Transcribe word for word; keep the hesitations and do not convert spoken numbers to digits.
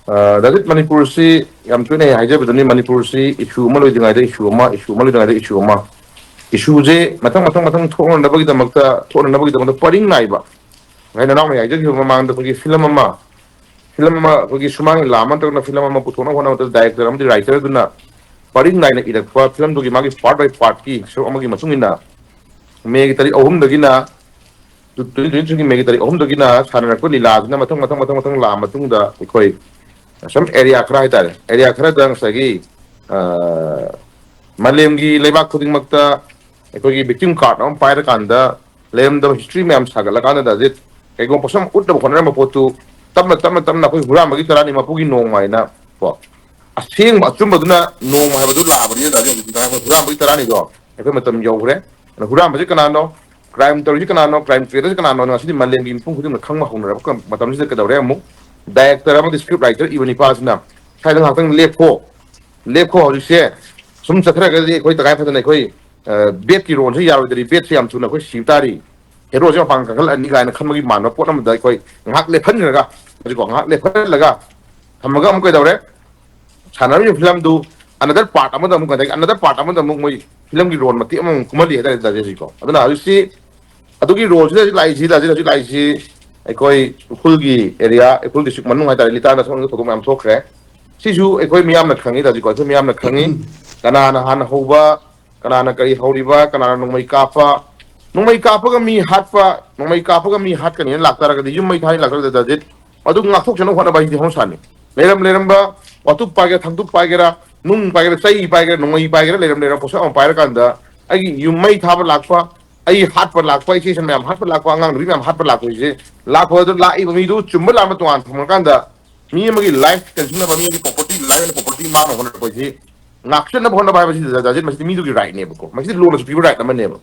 ꯗꯥ ꯖꯤꯠ, ꯃꯅꯤꯄꯨꯔꯁꯤ ꯌꯥꯝ ꯇꯣꯏꯅ ꯑꯩ ꯍꯥꯏꯖꯕꯗꯨꯅꯤ, ꯃꯅꯤꯄꯨꯔꯁꯤ issue ꯑꯃ ꯂꯣꯏꯗ꯭ꯔꯤꯉꯩꯗ issue ꯑꯃ, issue ꯑꯃ ꯂꯣꯏꯗ꯭ꯔꯤꯉꯩꯗ issue ꯑꯃ, issueꯁꯦ ꯃꯊꯪ ꯃꯊꯪ ꯃꯊꯪ ꯊꯣꯛꯅꯅꯕꯒꯤꯗꯃꯛꯇ, ꯊꯣꯛꯅꯅꯕꯒꯤꯗꯃꯛꯇ ꯄꯔꯤꯡ ꯅꯥꯏꯕ, ꯉꯁꯥꯏ ꯅꯅꯥꯎꯅ ꯍꯥꯏꯖꯈꯤꯕ ꯃꯃꯥꯡꯗ ꯑꯩꯈꯣꯏꯒꯤ film ꯑꯃ, film ꯑꯃ, ꯑꯩꯈꯣꯏꯒꯤ ꯁꯨꯃꯥꯡꯒꯤ ꯂꯥꯟ ꯑꯃ ꯅꯠꯇ꯭ꯔꯒꯅ film ꯑꯃ ꯄꯨꯊꯣꯛꯅꯕ ꯍꯣꯠꯅꯕꯗ director ꯑꯃꯗꯤ writer ꯑꯗꯨꯅ ꯄꯔꯤꯡ ꯅꯥꯏꯅ ꯏꯔꯛꯄ, filmꯗꯨꯒꯤ ꯃꯥꯒꯤ part by partꯀꯤ ꯁꯔꯨꯛ ꯑꯃꯒꯤ ꯃꯇꯨꯡ ꯏꯟꯅ Mayꯒꯤ ꯇꯥꯔꯤꯛ ꯑꯍꯨꯝꯗꯒꯤꯅ, twenty twenty threeꯒꯤ Mayꯒꯤ ꯇꯥꯔꯤꯛ ꯑꯍꯨꯝꯗꯒꯤꯅ ꯁꯥꯟꯅꯔꯛꯄ ꯂꯤꯂꯥꯁꯤꯅ ꯃꯊꯪ ꯃꯊꯪ ꯃꯊꯪ ꯃꯊꯪ ꯂꯥꯛꯑ ꯃꯇꯨꯡꯗ ꯑꯩꯈꯣꯏ some area ꯈꯔ ꯍꯥꯏꯇꯥꯔꯦ, area ꯈꯔꯗ ꯉꯁꯥꯏꯒꯤ, ꯑ, ꯃꯥꯂꯦꯝꯒꯤ ꯂꯩꯕꯥꯛ ꯈꯨꯗꯤꯡꯃꯛꯇ ꯑꯩꯈꯣꯏꯒꯤ victim card ꯑꯃ ꯄꯥꯏꯔꯀꯥꯟꯗ ꯂꯩꯔꯝꯗꯕ history ꯃꯌꯥꯝ ꯁꯥꯒꯠꯂꯀꯥꯟꯗ ꯍꯧꯖꯤꯛ ꯀꯩꯒꯨꯝꯕ ꯄꯣꯠꯁꯛ ꯑꯃ ꯎꯠꯅꯕ ꯍꯣꯠꯅꯔꯝꯕ ꯄꯣꯠꯇꯨ ꯇꯞꯅ ꯇꯞꯅ ꯇꯞꯅ ꯑꯩꯈꯣꯏ ꯍꯨꯔꯥꯟꯕꯒꯤ ꯇꯔꯥꯅꯤ ꯃꯄꯨꯒꯤ ꯅꯣꯡꯃ ꯍꯥꯏꯅ ꯀꯣ, ꯑꯁꯦꯡꯕ ꯑꯆꯨꯝꯕꯗꯨꯅ ꯅꯣꯡꯃ ꯍꯥꯏꯕꯗꯨ ꯂꯥꯛꯑꯕꯅꯤꯅ ꯍꯧꯖꯤꯛ ꯑꯩꯈꯣꯏ ꯍꯨꯔꯥꯟꯕꯒꯤ ꯇꯔꯥꯅꯤꯗꯣ ꯑꯩꯈꯣꯏ ꯃꯇꯝ ꯌꯧꯈ꯭ꯔꯦ꯫ ꯑꯗꯣ ꯍꯨꯔꯥꯟꯕꯁꯤ ꯀꯅꯥꯅꯣ, crime ꯇꯧꯔꯤꯁꯤ ꯀꯅꯥꯅꯣ, crime creatorꯁꯤ ꯀꯅꯥꯅꯣ, ꯉꯁꯤꯗꯤ ꯃꯥꯂꯦꯝꯒꯤ ꯃꯤꯄꯨꯝ ꯈꯨꯗꯤꯡꯃꯛ ꯈꯪꯕ ꯍꯧꯅꯔꯕ ꯃꯇꯝꯁꯤꯗ ꯀꯩꯗꯧꯔꯦ? ꯑꯃꯨꯛ director ꯑꯃꯗꯤ script writer ꯏꯕ ꯅꯤꯄꯥꯁꯤꯅ ꯁ꯭ꯋꯥꯏꯗ ꯉꯥꯏꯍꯥꯛꯇꯪ ꯂꯦꯞꯈꯣ, ꯂꯦꯞꯈꯣ, ꯍꯧꯖꯤꯛꯁꯦ ꯁꯨꯝ ꯆꯠꯊꯔꯒꯗꯤ ꯑꯩꯈꯣꯏ ꯇꯉꯥꯏ ꯐꯗꯅ ꯑꯩꯈꯣꯏ, ꯑ, ꯕꯦꯠꯀꯤ ꯔꯣꯜꯁꯦ ꯌꯥꯔꯣꯏꯗ꯭ꯔꯤ, ꯕꯦꯠꯁꯦ ꯌꯥꯝ ꯊꯨꯅ ꯑꯩꯈꯣꯏ ꯁꯤꯕ ꯇꯥꯔꯤ, ꯍꯦꯔꯣꯁꯦ ꯃꯄꯥꯡꯒꯜ ꯀꯟꯈꯠꯂꯛꯑꯅꯤ ꯀꯥꯏꯅ ꯈꯟꯕꯒꯤ ꯃꯥꯟꯕ ꯄꯣꯠ ꯑꯃꯗ ꯑꯩꯈꯣꯏ ꯉꯥꯏꯍꯥꯛ ꯂꯦꯞꯍꯟꯈ꯭ꯔꯒ, ꯍꯧꯖꯤꯛꯀꯣ ꯉꯥꯏꯍꯥꯛ ꯂꯦꯞꯍꯜꯂꯒ ꯊꯝꯃꯒ ꯑꯃꯨꯛ ꯀꯩꯗꯧꯔꯦ? ꯁꯥꯟꯅꯔꯤꯕ filmꯗꯨ another part ꯑꯃꯗ ꯑꯃꯨꯛ, ꯑꯗꯒꯤ another part ꯑꯃꯗ ꯑꯃꯨꯛ ꯃꯣꯏ filmꯒꯤ role ꯃꯇꯦꯛ ꯑꯃꯃꯨꯛ ꯀꯨꯝꯍꯜꯂꯤ ꯍꯥꯏꯇꯥꯔꯦ ꯗꯥ ꯖꯤꯠꯁꯤꯀꯣ꯫ ꯑꯗꯨꯅ ꯍꯧꯖꯤꯛꯁꯤ ꯑꯗꯨꯒꯤ roleꯁꯤꯗ ꯍꯧꯖꯤꯛ ꯂꯥꯛꯏꯁꯤ, ꯗꯥ ꯖꯤꯠ ꯍꯧꯖꯤꯛ ꯂꯥꯛꯏꯁꯤ ꯑꯩꯈꯣꯏ ꯎꯈ꯭ꯔꯨꯜꯒꯤ area, ꯎꯈ꯭ꯔꯨꯜ district ꯃꯅꯨꯡ ꯍꯥꯏꯇꯥꯔꯦ, ꯂꯤꯇꯥꯟꯗ ꯁꯣꯝꯗ ꯊꯧꯗꯣꯛ ꯃꯌꯥꯝ ꯊꯣꯛꯈ꯭ꯔꯦ꯫ ꯁꯤꯁꯨ ꯑꯩꯈꯣꯏ ꯃꯤꯌꯥꯝꯅ ꯈꯪꯉꯤ, ꯗꯥ ꯖꯤꯠꯀꯣ, ꯑꯩꯈꯣꯏ ꯃꯤꯌꯥꯝꯅ ꯈꯪꯉꯤ꯫ ꯀꯅꯥꯅ ꯍꯥꯟꯅ ꯍꯧꯕ, ꯀꯅꯥꯅ ꯀꯔꯤ ꯍꯧꯔꯤꯕ, ꯀꯅꯥꯅ ꯅꯣꯡꯃꯩ ꯀꯥꯞꯄ, ꯅꯣꯡꯃꯩ ꯀꯥꯞꯄꯒ ꯃꯤ ꯍꯥꯠꯄ, ꯅꯣꯡꯃꯩ ꯀꯥꯞꯄꯒ ꯃꯤ ꯍꯥꯠꯀꯅꯤꯅ ꯂꯥꯛꯇꯥꯔꯒꯗꯤ, ꯌꯨꯝ ꯃꯩ ꯊꯥꯅꯤ ꯂꯥꯛꯇꯥꯔꯒꯗꯤ, ꯗꯥ ꯖꯤꯠ, ꯑꯗꯨ ꯉꯥꯛꯊꯣꯛꯆꯅꯕ ꯍꯣꯠꯅꯕ ꯍꯥꯏꯁꯤꯗꯤ ꯍꯧꯅ ꯁꯥꯅꯤ꯫ ꯂꯩꯔꯝ ꯂꯩꯔꯝꯕ ꯋꯥꯇꯨꯞ ꯄꯥꯏꯒꯦꯔꯥ, ꯊꯥꯡꯗꯨꯞ ꯄꯥꯏꯒꯦꯔꯥ, ꯅꯨꯡ ꯄꯥꯏꯒꯦꯔꯥ, ꯆꯩ ꯄꯥꯏꯒꯦꯔꯥ, ꯅꯣꯡꯃꯩ ꯄꯥꯏꯒꯦꯔꯥ, ꯂꯩꯔꯝ ꯂꯩꯔꯝꯕ ꯄꯣꯠꯁꯛ ꯑꯃ ꯄꯥꯏꯔꯀꯥꯟꯗ ꯑꯩꯒꯤ ꯌꯨꯝ ꯃꯩ ꯊꯥꯕ ꯂꯥꯛꯄ, ꯑꯩ ꯍꯥꯠꯄ ꯂꯥꯛꯄ, ꯏꯆꯦ ꯏꯆꯟ ꯃꯌꯥꯝ ꯍꯥꯠꯄ ꯂꯥꯛꯄ, ꯑꯉꯥꯡ ꯅꯨꯄꯤ ꯃꯌꯥꯝ ꯍꯥꯠꯄ ꯂꯥꯛꯄ ꯍꯥꯏꯁꯦ, ꯂꯥꯛꯄ ꯑꯗꯨ ꯂꯥꯛꯏꯕ ꯃꯤꯗꯨ ꯆꯨꯝꯕ ꯂꯥꯟꯕ ꯇꯣꯉꯥꯟ ꯊꯝꯈ꯭ꯔꯀꯥꯟꯗ ꯃꯤ ꯑꯃꯒꯤ life ꯀꯟꯁꯤꯟꯅꯕ, ꯃꯤ ꯑꯃꯒꯤ property, life and property ꯃꯥꯡꯅꯕ ꯍꯣꯠꯅꯔꯛꯄ ꯍꯥꯏꯁꯤ ꯉꯥꯛꯆꯅꯕ ꯍꯣꯠꯅꯕ ꯍꯥꯏꯕꯁꯤꯗ, ꯗꯥ ꯖꯤꯠ, ꯃꯁꯤꯗꯤ ꯃꯤꯗꯨꯒꯤ rightꯅꯦꯕꯀꯣ, ꯃꯁꯤꯗꯤ ꯂꯣꯅꯁꯨ ꯄꯤꯕ right ꯑꯃꯅꯦꯕ꯫